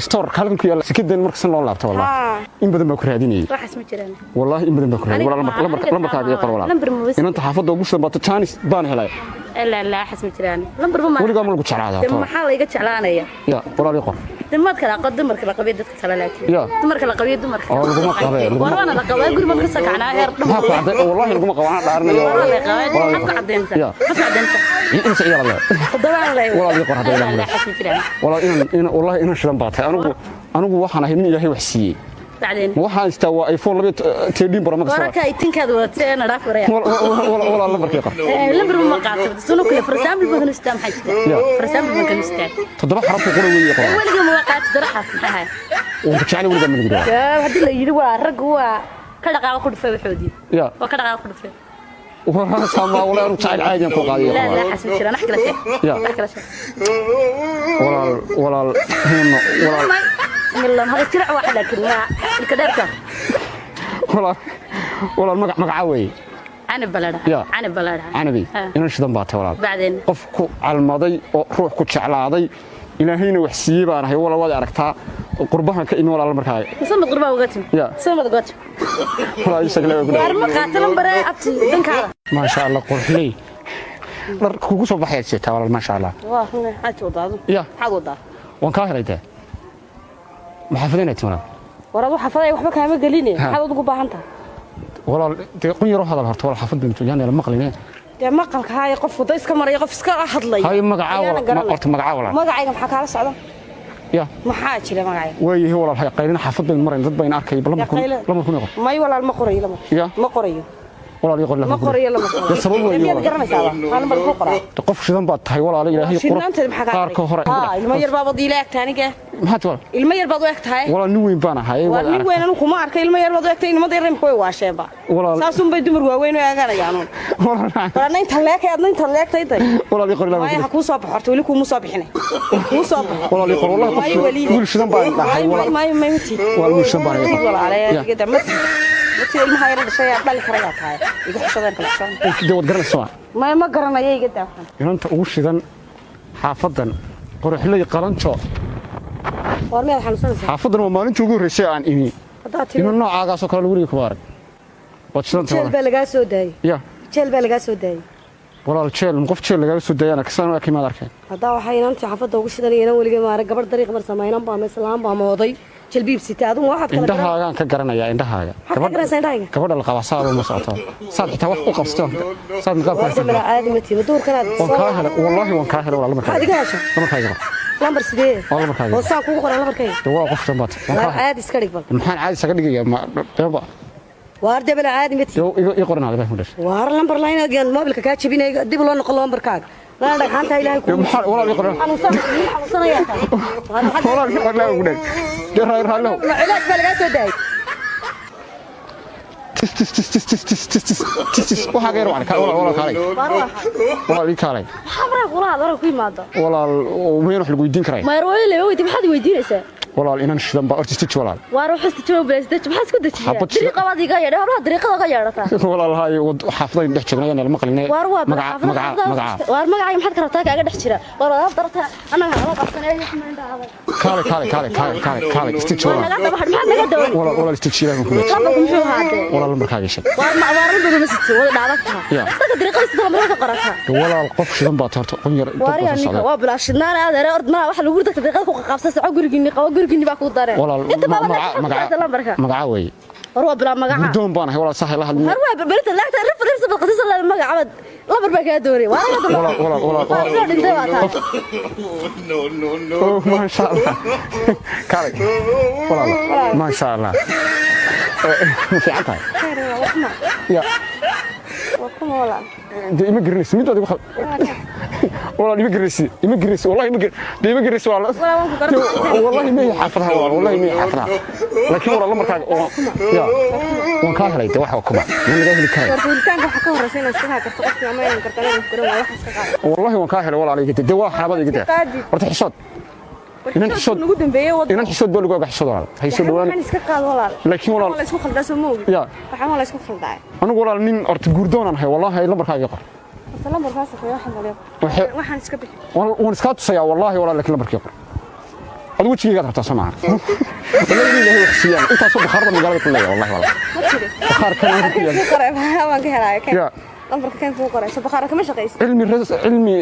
store halkan ku yaal, sikadan markasan loo laabto, wallahi. Haa. In badan baa ku raadinayay. Waxaas ma jiraan. Wallahi in badan baa ku raadinayay, walaal. Aniga lambarkaaga ii qor, walaal. Lambar ma bas- Inanta xaafadda ugu shan baato, jaanis baan helay. Ilaa laa xas ma jiraan. Lambarba ma. Weligaa ma lagu jeclaadaa? De maxaa la iga jeclaanaya? Ya, walaal, ii qor. De maad kala aqoon dumarka la qabiyo dadka kale laakiin. Ya. Dumarka la qabiyo dumarka. Oo laguma qabee, War waana la qabaa, guri baan ka soo kacnaa heer dhan. Maxaa ku cadday? Wallahi laguma qabo, anaa dhaarinayo. Waa la qabaa, Walaal, ii maxaad ku qor. caddeyntaa? Ya. Maxaad ku caddeyntaa? Inta ciyaal leedahay? Toddobaan leeyahay. Walaal, ii qor hadda Ilaa ilaahay. laa xas ma jiraan. Walaal, inan wallahi inan shidan baa tahay. Anigu waxaan ahay nin Ilaahay wax siiyey. Bacdeen. Ma waxaan istaa waa iPhone 13 Pro Max. Wararka ay tinkaada wadatay na dhaaf waraya. Walaal, lambarkii qor. Lambar ma qaato. Sunu kale, for example, baan istaa maxay jirtaa? Ya. For example, baan istaa. 7 xaraf ku qora weeye, qor. Weligaa ma qaato daraxaas maxay ahayd? Waan ku jeclay, weligaa ma lagu dhawa. Haddii la yidhi waa raggu waa ka dhaqaaqa ku dhufay waxoodii. Ya. Waa ka dhaqaaqa ku dhufay. Walaal, saamaa walaal, anigu jacayl caadi aan ku qaadiyo. Laa laa xas ma jiraan, wax kala sheeg. Ya. Wax kala sheeg. Walaal, walaal, huno, walaal. Milan hada jirac wax laakiin waa ilka dheerka. Walaal, walaal, magaca weeye. Canab baladha. Ya. Canab baladha. Canabi. Ha. Inan shidan baa tahay, walaal. Bacdeen. Qof ku calmaday oo ruux ku jeclaaday, Ilaahayna wax siiyey baan ahay. Walaal, waad aragtaa, qurbahan ka imi, walaal, markaa. Samad qurbaa uga tim. Ya. Samad uga tim. Walaal, isaga leeyahay ku Waar dhaw. ma qaato lambare abti dankaada. Maasha Allah, qurxley dhar kugu soo baxayaad sheegtaa, walaal, maasha Allah. Waa maxaad wadaa adu? Ya. Maxaad wadaa? Waan kaa helay dee. Maxaafadayna tin, walaal? War adu xafaday waxba kaama geline. Ha. Maxaad ugu baahan tahay? Walaal, dee qun yaroo hadal horta, walaal, xaafad baynu yaan la maqline. Dee maqalka haaya, qof wada iska maraya, qof iska hadlaya. Hay, magacaa, Ayaana walaal. garanay. Horta magacaa, walaal? Magacayga maxaa kaala socda? Ya. Maxaa jira magacayga? Waayahay, walaal, hay qaylina, xaafad baynu marayn, dad bayna arkay. Bal lambarku. Qaylo. Lambarku qor. May walaal, ma qorayo lama. Ya. Ma qorayo. Walaal, ii qor. Ma qorayo lama. Dee sabab weeye, Miyaad walaal. garanaysaaba? Maxaa lambar ku qoraa? Dee qof shidan baad tahay, walaal, Ilaahay qurux. Shidnaanteeda maxaa kaa? Qaarka hore. Ha, ilmo yar baad ila egtahay aniga. Maxaa ti, walaal? Ilmo yar baad u eg tahay. Walaal, nin weyn baan ahay. Waa waad nin aragtaa. weyn, anigu kuma arka ilmo yar baad u egtahay. Ilmada yar imika way waasheenba. Walaal. Saasun bay dumar waaweyn u eeganayaan. Walaal. War adna inta leekay, adna inta leegtay day. Walaal, ii qor ilaahay. Maya, ha kuu soo baxo horta, weli kuuma soo bixinay. Kuu soo baxo. Walaal, ii qor, wallahi Maayo qof weli. wiil shidan baan dhahay, walaal. Maayo, maayo, mati. Walaal, wiil shidan baan ahay. Walaal, Ya. iga daa, mati. Mati, ilmaha yar dhashay ayaa dhali karayaa tahay. Iga xishadeen kala xishoon. Dee waad garanaysaa. Maya, ma garanayo, iga daa waxaan. Inanta ugu shidan xaafadan, qoraxley, Qalanjo. War miyaad xanuunsanaysaa? Xaafadan waa maalintii ugu horreysay aan imi. Haddaad tiri Inan noocaagaasoo kale weliga kuma arag, waad shidantay, jeel walaal. baa lagaa soo daayey. Ya. Jeel baa lagaa soo daayey. Walaal, jeel qof jeel lagaga soo daayana kasaan waa kimaad arkeen. Haddaa waxaa inantii xaafadda ugu shidanaya inan weligay maarag gabadh dariiq marsa inan baa ama islaam baa ama oday jalbiib sita. Adigu waxaad kala garan. Indhahaagaan ka garanayaa, indhahaaga. Maxaad ka garanaysaa indhahayga? Gabadha la qabaa saaba ma socoto, saad xitaa wax u qabsato, saad niqaab ku Warda haysato. mala caadi ma tiima duurkanaad. Waan kaa helay, wallahi waan kaa helay, walaal, lambarkaaga. Maxaad iga heshay? Lambarkaaga qor. Lambar sidee? Waa lambarkaaga. Oo saan kugu qoran lambarkayga? Dee waa qof shan baad, waan Waar kaa helay. caadi iska dhig bal. Maxaan caadi isaga dhigayaa? Ma beenba? Waar dee mala caadi ma tiima. Dee ii qoran hada ku dhashay. Waar lambar line moobilka kaa jabinaya, dib loo noqon lambarkaaga. Lana dhagxaanta Ilaahay Dee ku. maxaa, walaal, ii qoran? Xanuunsan, xanuunsanayaa tahay. Waar maxaad? Walaal, ii qoran ku dhashay, dee raay raallo. Cilaaj baa lagaa soo daayey. Tis tis tis tis tis tis tis tis tis tis, waxaa ka yar waan walaal, walaal, kaalay. Waar waa. Walaal, ii kaalay. Maxaa maraa kula hadaro ku yimaado? Walaal, meen wax lagu weydiin karay. Mayar way leeyahay, weydiin, maxaad weydiinaysaa? Walaal, inan shidan baa horta stitch, walaal. Waar wax istijaabo bilaas, maxaad isku dejiyaa? Xabad shida. Dariiqa baad iga yeedhay, hablaha dariiqada ka yeedhataa. Walaal, hay xaafadayn dhex joognay la maqlinay. Waar waa magaca, magaca, magaca. Waar magacayga maxaad ka rabtaa kaaga dhex jira? Waar wadaad darata annaga hala qabsanay indhaha. Kaalay, kaalay, kaalay, kaalay, kaalay, kaalay, stitch, Waar walaal. naga daba maxaad naga dawan? Walaal, walaal, stitch, ilaahay ku leeyahay. Lambarku muxuu ahaatee? Walaal, lambarkaaga sheeg. Waar ma waar lambarku ma sito wada dhaadan taha. Ya. Dadka dariiqada sida lambarka ka qorataa. Walaal, qof shidan baa horta, qun yar dad Waar baa yaa soo ninka socda. waa bilaa shidnaan adeer, ord malaha waxa lagu dadka dariiqada ku qabsan, soco gurigiinni qabo, gurigiinni baa ku dareen. Walaal, inta badan magaca, magaca, lambarka. Magaca weeye. War waa bilaa magaca. Gurdoon baan ahay, walaal, sax la hadlin. War waa berberta laagta reference bad qasas la magaca lambar baa kaa doonay. Waar laga daba. Walaal, walaal, walaal, Waa dhintay waa taa. No, no, no. Oh, maasha Allah, kaalay, walaal, maasha Allah. Ma fiican tahay? Ya. Waa kuma, walaal? Dee ima garanaysid mid adigu, walaal, ima garanaysid, ima garanaysid, wallahi ima gar dee ima garanaysid, walaal. Walaal, waan ku garanay. Wallahi ma xaafadaha, walaal, wallahi ma xaafadaha, laakiin walaal, lambarkaaga oo ya waan kaa helay. Dee waxa kuma ma laga heli karay. War helitaanka waxaa ka horreysa inaad iska kaa karto qofkii ama inaan karto inaan garan waayo, waxaas ka qaado. Wallahi waan kaa helay, walaal, iga dee waa xaabada iga dee. Qaadid. Horta xishood, inan xishood. Nagu dambeeyey wad. Inan xishood baa lagu oga xishood, walaal, hay soo dhawaan. Waxaan iska qaado, walaal. Laakiin walaal. Waa la isku khaldaa, soo ma ogi? Ya. Waxaan waa la isku khaldaa. Anigu, walaal, nin horta guurdoonaan ahay, wallahi lambarkaaga qor. Horta lambarkaas waxaan maleeyo. Waxaan iska bixi. Waan iskaa tusayaa, wallahi, walaal, laakiin lambarkii qor. Adigu wejigaygaad rabtaa, soo maaha? Wallahi Ilaahay wax siiyaan, intaasoo bakhaarada magaalada ku leeyahay, wallahi, walaal. Ma jiro. Bakhaar kan ku yaal. Ku qoray waan ka helaayo. Ya. Lambarka kan kuu qoray, soo bakhaara kama shaqaysid? Cilmi cilmi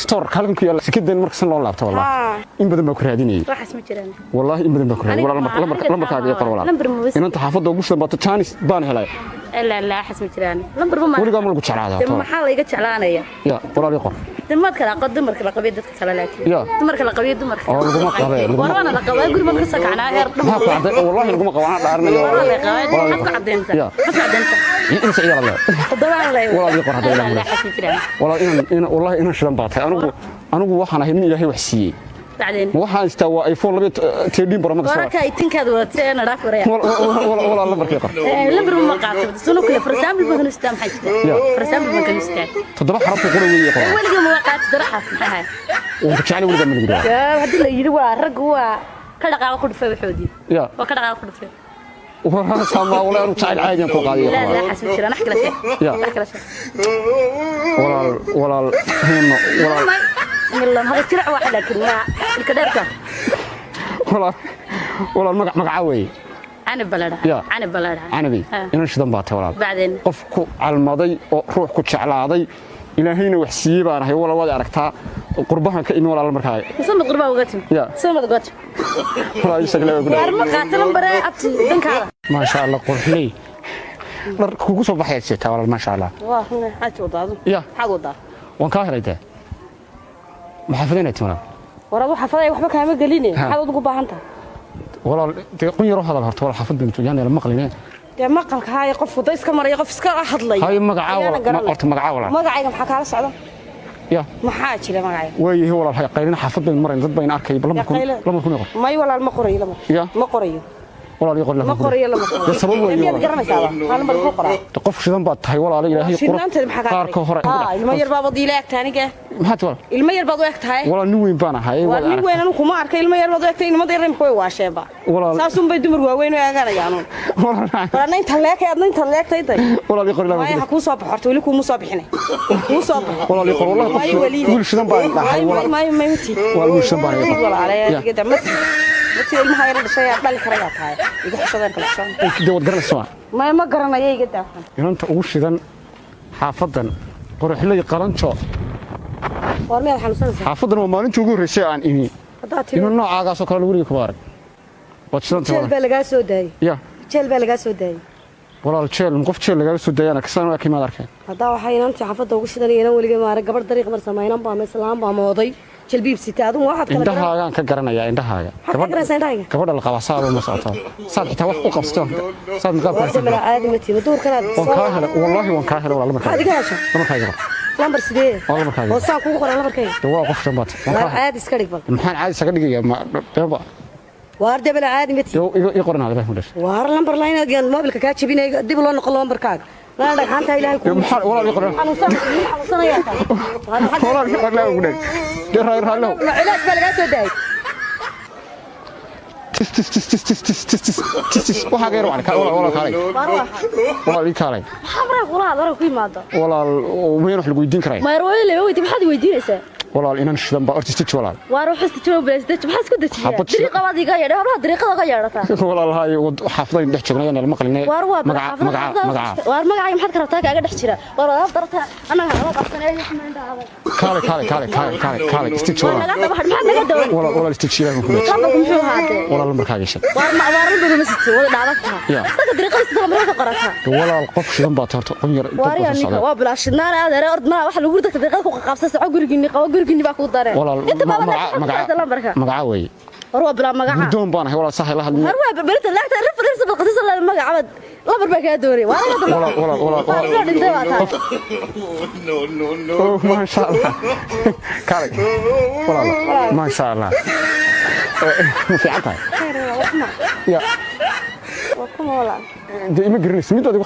store halkan ku yaala sikadan marka san loo laabto, wallahi. In badan baa ku raadinayay. Waxaas ma jiraan. Wallahi in badan baa ku raadinayay. Aniga Walaal, lambarkaaga ii qor, walaal. Lambar ma wasi- Inanta xaafadda ugu shidan baato, jaanis baan helay. La la, waxaas ma jiraan, lambar ma. Weligaa ma lagu jeclaadaa? De Toban. Maxaa la iga jeclaanaya? Ya, walaal, ii qor. Dumarka kala qad, dumarka la qabiyo, dadka kale laakiin Ya. dumarka la qabiyo, dumarka Oo laguma qabee, laguma- war waana la qabaa, guri baan ka soo kacnaa heer dhan. Maxaa ku cadday? Wallahi laguma qabo, anaa dhaaranayo. Waa la qabaa. Walaal, ii Maxaad ku qor. cadeyntaa? Ya. Maxaad ku cadeyntaa? Inta ciyaal leedahay? Toddobaan leeyahay. Walaal, ii qor hadda, ilaahu. La, waxaas ma jiraan. Walaal, inan wallahi inan shidan baa tahay. Anigu waxaan ahay nin Ilaahay wax siiyey. Bacdeen? Waxaan istaa waa iPhone 13 Pro Max. Wararka ay tinkaada wadatay ee nadhaaf waraya. Walaal, lambarkii qor. Lambar ma qaato sunu kale, for example baan istaa, maxaa jira? Ya. For example baan kan istaa. 7 xaraf ku qora weeye, qor. Weliga ma qaato daraxaas, maxay ahay? Waan ku jeclay, weligaa ma lagu dhawa. Haddii la yidhi waa raggu waa ka dhaqaaqa ku dhufay waxoodii. Ya. Waa ka dhaqaaqa ku dhufay. Waraasaa walaal, anigu jacayl caadiyan ku qaadiyo. La la, xasbi jiraan, wax kala sheeg. Ya. Wax kala sheeg. Walaal, walaal, huuno, walaal. Milan hada jirac wax, laakiin ma ilka dheerka. Walaal, walaal, magaca weeye. Canab baladha. Ya. Canab baladha. Canabi. Ha. Inan shidan baa tahay, walaal. Bacdeen? Qof ku calmaday oo ruux ku jeclaaday, Ilaahayna wax siiyey baan ahay, walaal. Waad aragtaa, qurbahan ka imi, walaal, markaa. Samad qurbaa uga tim. Ya. Samad uga tim. Walaal, ii sheeg leeyahay ku Waar dhaw. ma qaato lambare abti dankaada. Maasha Allah, qurxley dhar kugu soo baxayaad sheegtaa, walaal, maasha Allah. Waa run, maxaad wadaa adu? Ya. Maxaad wadaa? Waan kaa helay dee. Maxaa fadinay walaal? War adu xafaday waxba kaama geline. Ha. Maxaad ugu baahan tahay? Walaal, dee qun yaroo hadal horta, walaal, xaafad baynu yaan la maqline. Dee maqalka haaya, qof wada iska maraya, qof iska hadlay. Haye, magacaa, Ayaana walaal. garanay. Horta magacaa, walaal? Magacayga maxaa kaala socda? Ya. Maxaa jira magacayga? Waayahay, walaal, hay qaylina, xaafad baynu marayn, dad bayna arkay bal. Lambarkun. Qaylo. Lambarkun ii qor. May walaal, ma qorayo lama. Ya. Ma qorayo. Walaal, ii qor. Ma qorayo lama. Dee sabab weeye, Miyaad walaal. garanaysaaba maxaa lambar ku qoraa? Dee qof shidan baad tahay, walaal, Ilaahay qurux. Shidnaanteeda maxaa kaa? Qaarka hore. Haa, ilmo yar baad ila egtahay aniga. Maxaa tahay, walaal? Ilmo yar baad u eg tahay. Walaal, nin weyn baan ahay. Waa Waad nin aragtay. weyn, anu kuma arkay. Ilmo yar baad u egtahay, ilmada yar imika way waasheenba. Walaal. Saasun bay dumar waaweyn u eeganayaan. Walaal. War adna inta leekay, adna inta leegtay day. Walaal, ii qor, ilaahay. Maya, ha kuu soo baxo horta, weli kuuma soo bixinay, kuu soo baxo. Walaal, ii qor, wallahi. Maayo, Qof weliide. wiil shidan baan dhahay, walaal. Maayo, maayo, mati. Walaal, wiil shidan baan ahay. Walaalahay. Ya. Iga daa, mati mati, ilmaha yar dhashay ayaa dhali karayaa tahay, iga xishadeen kala xishoon. Dee waad garanaysaa. Maya, ma garanaya, iga daa. Inanta ugu shidan xaafadan, Qoraxley, Qalanjo. War miyaad xanuunsanaysaa? Xaafadan waa maalintii ugu horreysay aan imi. Haddaad timi. Inuu noocaagaasoo kale weliga kuma arag, waad shidantay. Jeel Walaal. baa lagaa soo daayey. Ya. Jeel baa lagaa soo daayey. Walaal, jeel qof jeel lagaga soo daayana kasaan waa kimaad arkeen. Haddaa waxaa inantii xaafadda ugu shidanaya inan weligay maarag, gabadh dariiq marsa ma inan baa ma islaam baa mooday jalbiib sita, adigu waxaad kala garan. Indhahaagaan ka garanayaa, indhahaaga. Maxaad ka garanaysaa indhahayga? Gabadha la qabaa saaba ma socotaa, saad xitaa wax u qabsato, saad niqaabka Warda mala caadi ma tihi duurkanaad. Waan kaa helay, wallaahi waan kaa helay, walaal, Maxaad lambarkaaga. iga hesha? Lambarkaaga qor. Lambar sidee? Waa lambarkaaga. Oo saan kugu qoran lambarkayga? Dee waa qof shan baad, waan Waar kaa helay. caadi iska dhig bal. Maxaan caadi isaga dhigayaa? Ma beenba? Waar dee bala caadi ma tihi. Dee ii qoran hadda ku dhashay. Waar lambar la inaad gaan moobilka kaa jabinay, dib loo noqon lambarkaaga lana dhagxaanta Ilaahay Dee kugu. maxaa, walaal, ii qoran? Xanuunsan, xanuunsanayaa tahay. Waar maxaad? Walaal, ii qoran ku dhashay, dee raali raali. Ma cilaaj baa lagaa soo daayey? Tis tis tis tis tis tis tis tis tis tis, waxaa ka yar wacni walaal, walaal, kaalay. Waar waa? Walaal, ii kaalay. Maxaa maraa kula hadal ku yimaado? Walaal, meen wax lagu weydiin karay. Mayr weyle weydi, maxaad weydiinaysaa? Walaal, inan shidan baa horta istij, walaal. Waar wax istijoog bilays, maxaa isku dejiyaa? Xabad shidan. Dariiqa baad iga yeedhay, hablaha dariiqada ka yeedhataa. Walaal, haay xaafadayn dhex joognay la maqlinay. Waar waa? Magaca, magaca, magaca. Waar magacayga maxaad ka rabtaa? Kaaga dhex jira waar wadaad darta annaga hala qabsanay xamaynta. Kaalay, kaalay, kaalay, kaalay, kaalay, kaalay, istij, Waar walaal. naga daba maxaad naga dawan? Walaal, walaal, istij, ilaahay ku dhashay. Lambarku muxuu ahaatee? Walaal, lambarkaaga sheeg. Waar ma waar lambarku ma sito wada dhaadan taha. Ya. Dadka dariiqada sida lambarka ka qorataa. Walaal, qof shidan baa horta, qon yar dad Waar yaa baa soo ninka socda. waa bilaa shidnaan adeer, ord malaha waxa lagu dadka dariiqada ku qabsan, soco gurigiinni qabo, gurigiinni baa ku dareen. Walaal, inta baa magaca, magaca, lambarka. Magaca weeye. War waa bilaa magaca. Gurdoon baan ahay, walaal, sax la hadlin. War waa berita laagta rif rif sabad qasas la magaca lambar baa kaa doonay waar. Walaal, walaal, walaal, walaal. Dhintay baa tahay. No, no, no. Oh, maasha Allah, kaalay, walaal, maasha Allah. Ma fiican tahay? Ya. Waa kuma, walaal? Dee ima garanaysid mid adigu,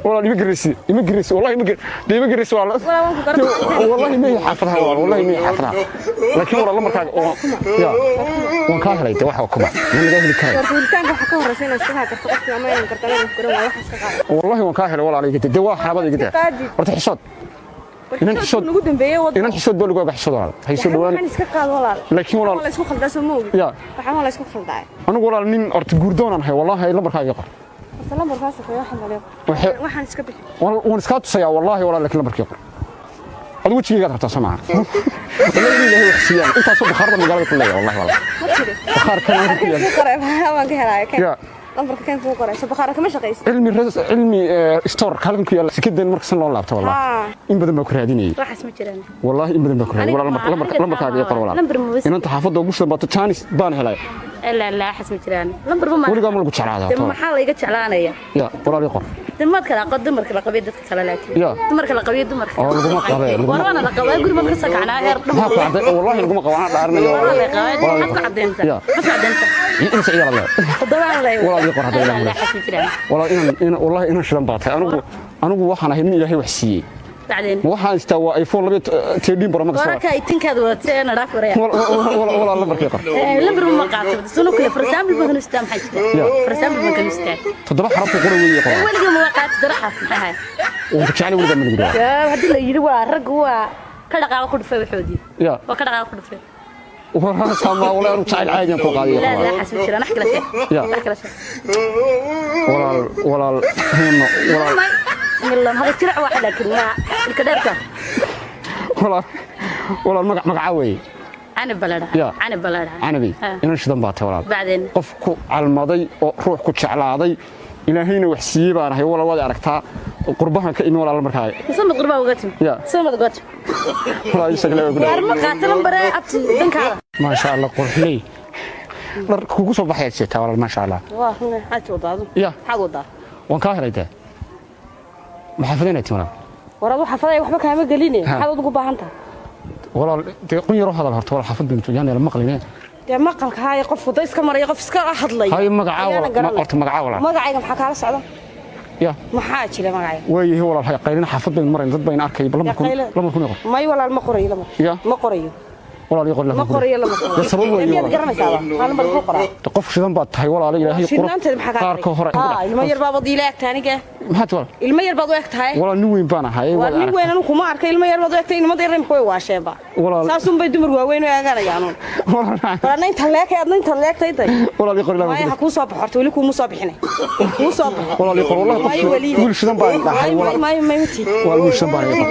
walaal, ima garanaysid, ima garanaysid, wallahi ima dee ima garanaysid, walaal. Dee, wallahi ma xaafadaha, walaal, wallahi ma xaafadaha, laakiin walaal, lambarkaaga oo ya waan kaa helay. Dee waxa waa kuma ma laga heli karay. Horta helitaanka waxaa ka horreysa inaad iska karto qofkii ama inaan karto ama inaan ku garan waayo, waxaas ka qaado. Wallahi waan kaa helay, walaal, iga dee waa xarabada iga dee. Qaadid. Horta xishood, inan xishood. Nagu dambeeyey wad. Inan xishood baa lagu ogaa, xishood, walaal, hay soo dhawaan. Waxaan iska qaado, walaal. Laakiin walaal. Waa la isku khaldaa, soo ma ogi? Ya. Waxaan waa la isku khaldaa. Anigu, walaal, nin horta guurdoonaan ahay, wallahi. Lambarkaaga iga qor. Horta lambarkaa shaqeeyo, waxaan maleeyo. Waxaan iska bixi. Waan iskaa tusayaa wallaahi walaal, laakiin lambarkii qor. Adigu wejigaygaad rabtaa, soo maaha? Wallahi Ilaahay wax siiyaan intaasoo bakhaarada magaalada ku leeyahay, wallahi walaal. Ma tiri? Bakhaarkan halkan ku yaal. Kuu qoray, waan ka helaayo keen. Ya. Lambarka keen kuu qoray, so bakhaara kama shaqaysid. Cilmi cilmi store halkan ku yaal, sikadan marka san loo laabto, wallahi. In badan baa ku raadinayay. Waxaas ma jiraan. Wallahi in badan baa ku raadinayay walaal. Lambarkaaga ii qor, walaal. Lambar ma wasi- Inanta xaafadda ugu shidan baato, jaanis baan helay. La la, waxaas ma jiraan, lambar ma. Weligaa ma lagu jeclaadaa? De maxaa la iga jeclaanaya? Ya walaal, ii qor. De maad kala aqoon dumarka la qabiyo dadka kale, laakiin Ya. dumarka la qabiyo dumarka. Oo laguma qabee, War waana la qabaa, guri baan ka soo kacnaa heer dhan. Maxaa ku cadday? Wallahi laguma qabo, anaa dhaaranayo. Waa la qabaa. Walaal, Maxaad ku caddeyntaa? Ya. Maxaad ku caddeyntaa? Imse ciyaal leedahay? Toddobaan leeyahay. Walaal, ii qor hadda ilaa La, mudan. waxaas ma jiraan. Walaal, inan wallahi inan shidan baa tahay. Anigu waxaan ahay nin Ilaahay wax siiyey. Bacdeen. Ma waxaan istaa waa iPhone 12 Pro Max. Wararka ay tinkaad wadatee na dhaaf waraya. Walaal, lambarkii qor. Lambar ma qaato sunu kale, for example baan istaa, maxaa jira? Ya. For example baan kan istaa. 7 xaraf ku qoran weeye, qor. Weligaa ma qaato daraxaas, maxay ahayd? Waan ku jeclay, weligaa ma lagu dhawa. Yaa, haddii la yidhi waa raggu waa ka dhaqaaqa ku dhufay waxoodii. Ya. Waa ka dhaqaaqa ku dhufay. Waraasaa walaal, anigu jacayl caadiyan ku qaadiyo. La la, waxaas ma jiraan, wax kala sheeg. Ya. Wax kala sheeg. Walaal, walaal, huno walaal. Bismillah, hada jirac waa, laakiin waa ilka dheerka. Walaal, walaal, magac magacaa weeye? Canab baa la Ya. dhahaa, canab baa la dhahaa. Canabi. Ha. Inan shidan baa tahay, walaal. Bacdeen. Qof ku calmaday oo ruux ku jeclaaday, Ilaahayna wax siiyey baan ahay, walaal. Waad aragtaa, qurbahan ka imi, walaal, markaa. Samad qurbaa uga timi. Ya. Samad uga timi. Walaal, ii sheeg leeyahay ku Waar dhaw. ma qaato lambare abti dankaada. Maasha Allah, qurxley dhar kugu soo baxayaad sheegtaa, walaal, maasha Allah. Waa run, maxaad wadaa adu? Ya. Maxaad wadaa? Waan kaa helay dee. Maxaa fadinay tin, walaal? War adu xafaday waxba kaama geline. Ha. Maxaad ugu baahan tahay? Walaal, dee qun yaroo hadal horta, walaal, xaafad bintu yaan la maqline. Dee maqalka haaya, qof wada iska maraya, qof iska hadlay. Haye, magacaa Ayaana walaal, garanay. horta magacaa, walaal? Magacayga maxaa kaala socda? Ya. Maxaa jira magacayga? Waayahay walaal, hay qaylina, xaafad baynu marayn, dad bayna arkay, bal lambarku. Qaylo. Lambarku qor. May walaal, ma qorayo lambar. Ya. Ma qorayo. Walaal, ii qor. Ma qorayo lambar. Dee sabab weeye, Miyaad walaal. garanaysaa? Maxaa lambar ku qoraa? Dee qof shidan baad tahay, walaal, Ilaahay qurux. Shidnaanteeda maxaa kaa? Qaarka hore. Ha, ilmo yar baad ila egtahay aniga. Maxaa tahay, walaal? Ilmo yar baad u eg tahay. Walaal, nin weyn baan ahay. Waa Walaal, nin weyn, anigu kuma arkay. Ilmo yar baad u egtahay, ilmada yar imika way waasheenba. Walaal. Saasun bay dumar waaweyn u eeganayaan. Walaal. War adna inta leekay, adna inta leegtay intay. Walaal, ii qor ilaa. Maya, ha kuu soo baxo horta, weli kuuma soo bixinay. Kuu soo baxo. Walaal, ii qor, wallahi. May Qof weli. wiil shidan baan dhahay, May walaal. may may mati. Walaal, wiil shidan baan ahay.